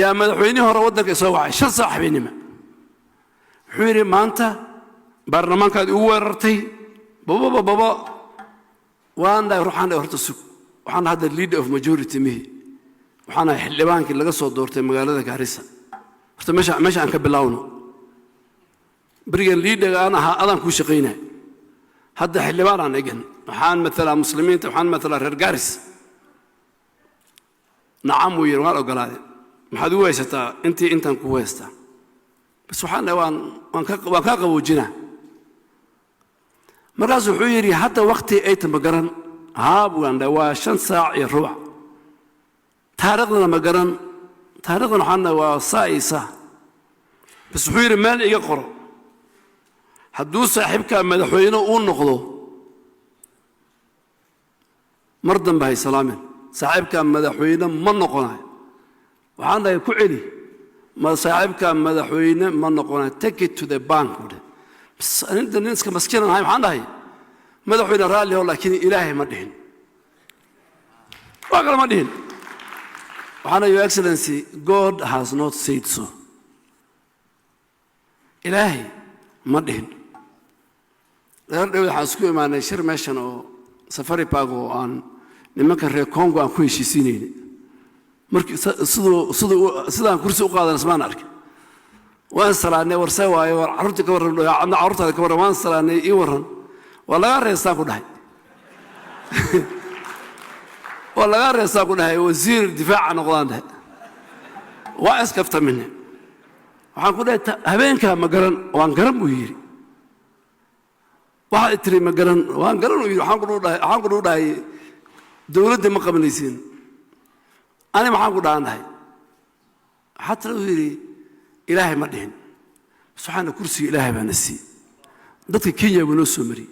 Yaa madaxweynihii hore waddanka isoo wacay 5 saac habeenimo. Wuxuu yidhi, "Maanta baarlamaankaad igu weerartay." Bababa baba waan dhahay, ruuxaan dhahay, "Horta sug." Waxaan hadda leader of majority mihi, waxaan ahay xildhibaankii laga soo doortay magaalada Gaarisa. Horta meesha aan ka bilaawno, berigan leaderga aan ahaa adaan kuu shaqaynay, hadda xildhibaan aan egan, waxaan matalaa Muslimiinta, waxaan matalaa reer Gaaris. "Nacam," wuu yidhi, "waan ogolaaday. Maxaad ugu haysataa?" Intii intaan kugu haystaa bas, waxaan dhahay, waan kaa qaboojinaa. Markaas wuxuu yidhi, "Hadda wakti ay ta ma garan?" "Haa," buaan dhahay, "waa 5:15." "Taariikhdana ma garan?" "Taariikhdan," waxaan dhahay, "waa saa iyo saa." Bas wuxuu yidhi, "Meel iga qoro, hadduu saaxiibkaa madaxweyne uu noqdo, mar dambe hay salaamin. Saaxiibkaa madaxweyne ma noqonayo." Waxaan dhahay, "Ku celi." "Ma saaxiibkaa madaxweyne ma noqonayo, take it to the bank," buu dhahay. Bas aninta nin iska maskiinan ahay, waxaan dhahay, "Madaxweyne, raalli ho, laakiin Ilaahay ma dhihin." Waa kale ma dhihin. Waxaan dhahay, "Your Excellency, God has not said so. Ilaahay ma dhihin." Dheer dhow waxaan isku imaanay shir meeshan oo Safari Park oo aan nimanka reer Congo aan ku heshiisiinayna. Markii siduu sidaan kursi u qaadan ismaan arkin. Waan salaanay, "Warse waaye, war carruurtii ka warran, adna carruurtaada ka warran?" Waan salaanay, "Ii warran." "Waa lagaa reestaan," ku dhahay. "Waa lagaa reestaan," ku dhahay, "wasiir difaaca noqdaan," dhahay. Waa iskaftamine. Waxaan ku dhahay, "Habeenkaa ma garan?" "Waan garan," buu yidhi. "Waxaad tiri ma garan?" "Waan garan," uu yidhi. Waxaan ku dhahay, "Dowladda ma qabanaysiin." "Ani maxaan ku dhahan?" dhahay. Waxaa tira uu yidhi, "Ilaahay ma dhihin." Bas waxaana kursiga Ilaahay baa na siiyey, dadka Kenya buu noo soo mariyey.